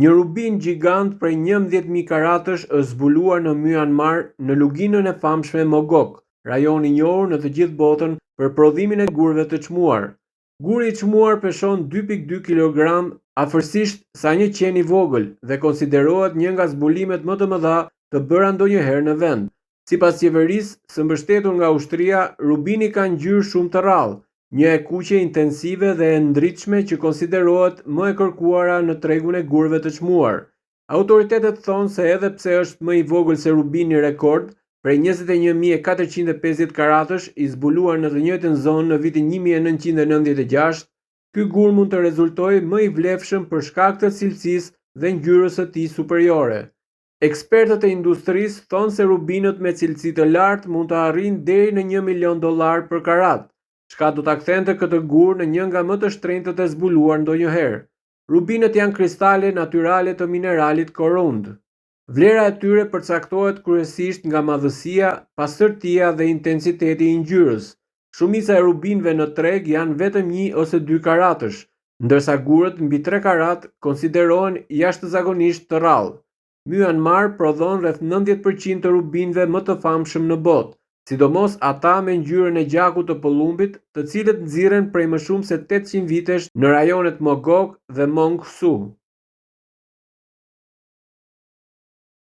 Një rubin gjigant prej 11.000 karatësh është zbuluar në Myanmar në luginën e famshme Mogok, rajon i njohur në të gjithë botën për prodhimin e gurëve të çmuar. Guri i çmuar peshon 2.2 kilogram, afërsisht sa një qen i vogël dhe konsiderohet një nga zbulimet më të mëdha të bëra ndonjëherë në vend. Sipas qeverisë, së mbështetur nga ushtria, rubini ka ngjyrë shumë të rrallë, një e kuqe intensive dhe e ndritshme që konsiderohet më e kërkuara në tregun e gurëve të çmuar. Autoritetet thonë se edhe pse është më i vogël se rubini rekord, prej 21.450 karatësh i zbuluar në të njëjtën zonë në vitin 1996, ky gur mund të rezultojë më i vlefshëm për shkak të cilësisë dhe ngjyrës së tij superiore. Ekspertët e industrisë thonë se rubinët me cilësi të lartë mund të arrijnë deri në 1 milion dollar për karat, çka do ta kthente këtë gur në një nga më të shtrenjtët e zbuluar ndonjëherë. Rubinët janë kristale natyrale të mineralit korund. Vlera e tyre përcaktohet kryesisht nga madhësia, pastërtia dhe intensiteti i ngjyrës. Shumica e rubinëve në treg janë vetëm një ose dy karatësh, ndërsa gurët mbi 3 karat konsiderohen jashtëzakonisht të rrallë. Myanmar prodhon rreth 90% të rubinëve më të famshëm në botë, sidomos ata me ngjyrën e gjakut të pëllumbit, të cilët nxirren prej më shumë se 800 vitesh në rajonet Mogok dhe Mong Hsu.